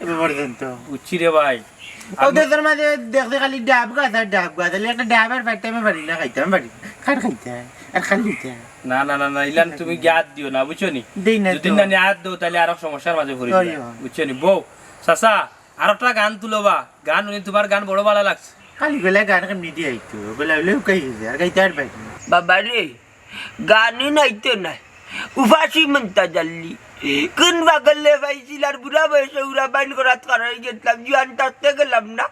এ পর্যন্ত। বুঝছি রে ভাই। ও আমি দেশর মাঝে দেখছি খালি ডাব গাছ আর ডাব গাছ, খালি একটা ডাব আর পাইতাম পারি না, খাইতাম পারি না। কার খাইতা আর খালি খাইতা। না, না, না, না, ইলান তুমি গিয়া আত দিও না, বুঝছো নি? দেই না যদি তো। না নি আত দেও, তাইলে আরো সমস্যার মাঝে পড়ি ওই, যাই, ওই। বুঝছো নি? বউ, চাচা, আরোটা গান তুলো বা। গান উনি, তুমার গান বড় ভালা লাগছে। খালি গলায় গান কেমনি দিয়া আইতো? গলা বলে হুকাই গেছে, আর গাইতে আর পারি না। বাবা রে, গানই নাই তো নাই, উপাসি মনটা জাল্লি। কুন পাগলে পাইছিল আর বুড়া বয়সে উড়া বাইন করাত খারাই গেছলাম, জুয়ান থাকতে গেলাম না,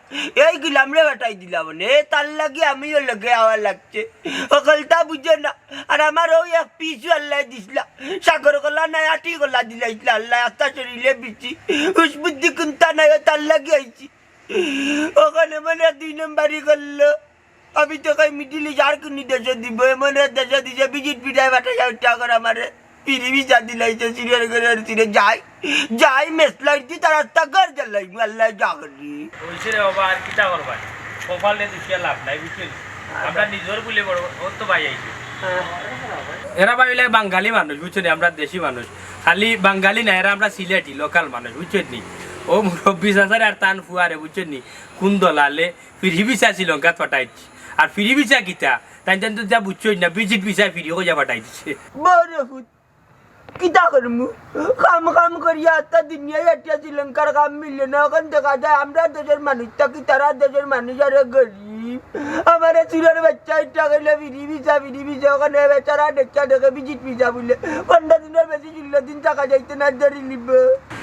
এই গেলাম রে ফাটাই দিলাম মানে, এ তার লাগি আমিও লগে আওয়া লাগছে। অকলতা বুঝে না, আর আমার ওই এক পিছু আল্লাহ দিছলা, সাগর কলা নাই আটি কলা দিলাইছলা আল্লাহ, আস্তা শরীরে বিচি, হুশ বুদ্ধি কুন্তা নাই, ও তার লাগি আইছি। অখান এমন এক দুই নম্বরি করলো। আমি তো কই মিডিল ইস্ট আর কুনি দেশো দিবো, এমন এক দেশো দিছে, ভিজিট ভিসায় পাঠাইয়া উঠা কর আমারে। ফিরি ভিসা দিলাইছে, সিরিয়াল করে আর সিরিয়াল যাই, যাই, মেসলাইছি, তার রাস্তা ঘর জ্বালাইমু, আল্লাহ জাগরি। অইছে রে বাবা, আর কিতা করবা? কপালে দুষিয়া লাভ নাই, বুঝছো নি? আমরা নিজর বুলে বড়, অত ভাই আইছে। এরা ভাই অইলে বাঙালি মানুষ, বুঝছো নি? আমরা দেশি মানুষ। খালি বাঙালি না, এরা আমরা সিলেটি, লোকাল মানুষ, বুঝছো নি? ও মুরব্বি চাচারে আর তান ফুয়ারে, বুঝছো নি? কুন দলালে ফিরি ভিসা শ্রীলঙ্কাত পাঠাইছে। আর ফিরি ভিসা কিতা? তাইন তান তো যা বুঝছো না, ভিজিট ভিসা ফিরি কইয়া পাঠাই দিছে। বড় ফুত, কিতা করমু? কাম কাম করিয়া আত্তা দুনিয়ায় আটিয়া শ্রীলঙ্কার কাম মিললে না। অখন দেখা যায় আমরা দেশর মানুষ থাকি, তারা দেশর মানুষ আরো গরিব। আমারে চুরর বাচ্চা ইটা কইলে ফিরি ভিসা, ফিরি ভিসা, অখানো বেচারা দেখা দেখে ভিজিট ভিসা বুলে। পনরো দিনর বেশি ষোলো দিন থাকা যাইতো না, ধরি নিব।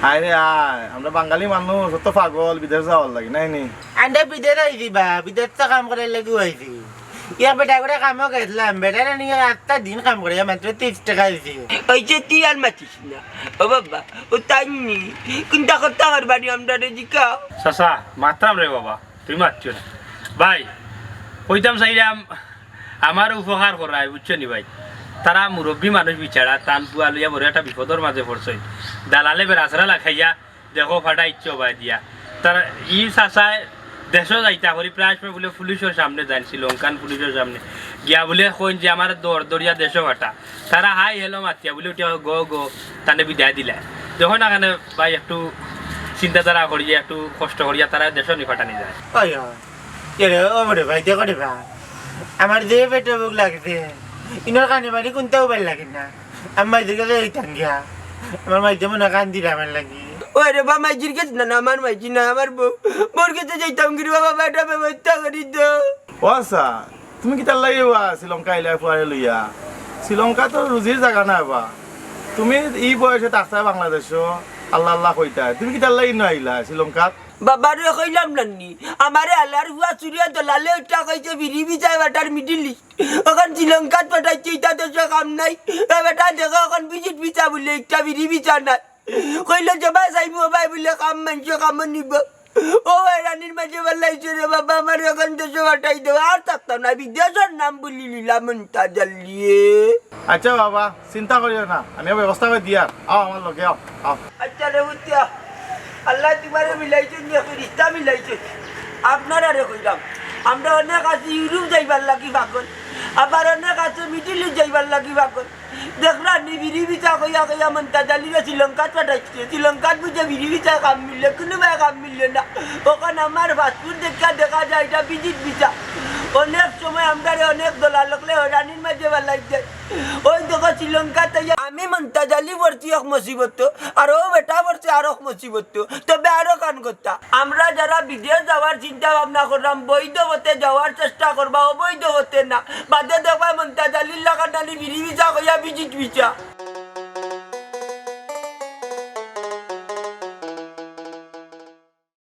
হায় রে হায়, আমরা বাঙালি মানুষ অত পাগল, বিদেশ যাওয়ার লাগি, নায় নি? আন্ডা বিদেশ আইছি বা, বিদেশ তো কাম করার লাগি আইছি। ইয়া বেটা করে কামো গেছিলাম, বেটারে নিয়া আটটা দিন কাম করে, মাত্র তিরিশ টাকা দিছি। ওই যে তুই আর মাতিস না। ও বাবা, ও তাই নি। কোনটা কথা করবা নি আমরা রে জিকা? চাচা, মাতরাম রে বাবা, তুমি মাতিও না। ভাই, কইতাম চাইরাম, আমার উপকার করায়, বুঝছো নি ভাই? তারা মুরব্বি মানুষ বিচারা, তান ফুয়া লইয়া বড় একটা বিপদর মাঝে পড়ছইন। দালালে বেড়াছেড়া লাগাইয়া দেখো ফাটা ইচ্ছে ভাই দিয়া। তারা ই চাচায় দেশো যাইতা করি প্রায় সময় বুলে পুলিশর সামনে যাইন, শ্রীলঙ্কান পুলিশর সামনে গিয়া বুলে কইন যে আমার দর দরিয়া দেশো ফাটা। তারা হাই হেলো মাতিয়া বুলে উঠিয়া গো গো তানে বিদায় দিলা। দেখো না কেনে ভাই, একটু চিন্তাধারা করিয়া, একটু কষ্ট করিয়া তারা দেশো নি ফাটানি যায়। ওই, ওই। এরে, ও রে ভাই, দেখো রে ভাই, আমার যে পেটো ভুক লাগছে, ইনোর কানে বাড়ি কোনটাও ভালা লাগে না। আমি মাইজির গেছে যাইতাম গিয়া, আমার মাইজি মনে কান দিলা আমার লাগি। ওই রে বা, মাইজির গেছে না, না, আমার মাইজি না, আমার বউ, বউর গেছে যাইতাম গিরি বাবা, বেটা ব্যবস্থা করি তো। ও আচ্ছা, তুমি কিতার লাগি বা শ্রীলঙ্কা আইলা ফুয়ারে লইয়া? শ্রীলঙ্কা তো রুজির জাগা না বা। তুমি ই বয়সে থাকতায় বাংলাদেশো, আল্লাহ আল্লাহ কইতায়। তুমি কিতার লাগি না আইলা শ্রীলঙ্কাত? বাবারে কইলাম না নি, আমারে আল্লার ফুয়া চুরিয়া দলালে উঠা কইছে ফিরি ভিসায় বেটার মিডিল ইস্ট। অখন শ্রীলঙ্কাত পাঠাইছে, ইটা দেশো কাম নাই। এ বেটা দেখো অখন ভিজিট ভিসা বুলে, একটা ফিরি ভিসা নাই। কইলো যে ভাই যাইবো ভাই বুলে কাম মানছে, কামো নিব। ও ভাই রানীর মাঝে বেলাইছে রে বাবা, আমার অখন দেশো পাঠাই দেও। আর থাকতাম না, বিদেশর নাম বুলি লিলা মন্তাজ আলিয়ে। আচ্ছা বাবা, চিন্তা করিও না, আমি ব্যবস্থা করি দিয়ার। আও আমার লগে আও, আও। আচ্ছা রে বুঝছো, আল্লায় তুমারে মিলাইছে, নিয়ে ফিরিস্তা মিলাইছে। আপনারারে কইলাম, আমরা অনেক আছি ইউরোপ যাইবার লাগি পাগল, আবার অনেক আছে মিডিল ইস্ট যাইবার লাগি পাগল। দেখরা নি ফিরি ভিসা কইয়া কইয়া মন্তাজ আলিরে শ্রীলঙ্কাত পাঠাইছে। শ্রীলঙ্কাত বুঝে ফিরি ভিসায় কাম মিললে, কুনুবায় কাম মিললে না। অখন আমার পাসপোর্ট দেখা দেখা যায় ইটা ভিজিট ভিসা। অনেক সময় আমরারে অনেক দলাল অকলে হয়রানির মাঝে ফালাই দেয়। ওই দেখো শ্রীলঙ্কাত আইয়া আমি মন্তাজ আলি পড়ছি এক মুসিবত, আর ও বেটা পড়ছে আর এক মুসিবত। তবে আরো কান কথা, আমরা যারা বিদেশ যাওয়ার চিন্তা ভাবনা করলাম, বৈধ পথে যাওয়ার চেষ্টা করবা, অবৈধ পথে না। বাদে দেখবা মন্তাজ আলির লাখান নানি ফিরি ভিসা কইয়া ভিজিট ভিসা।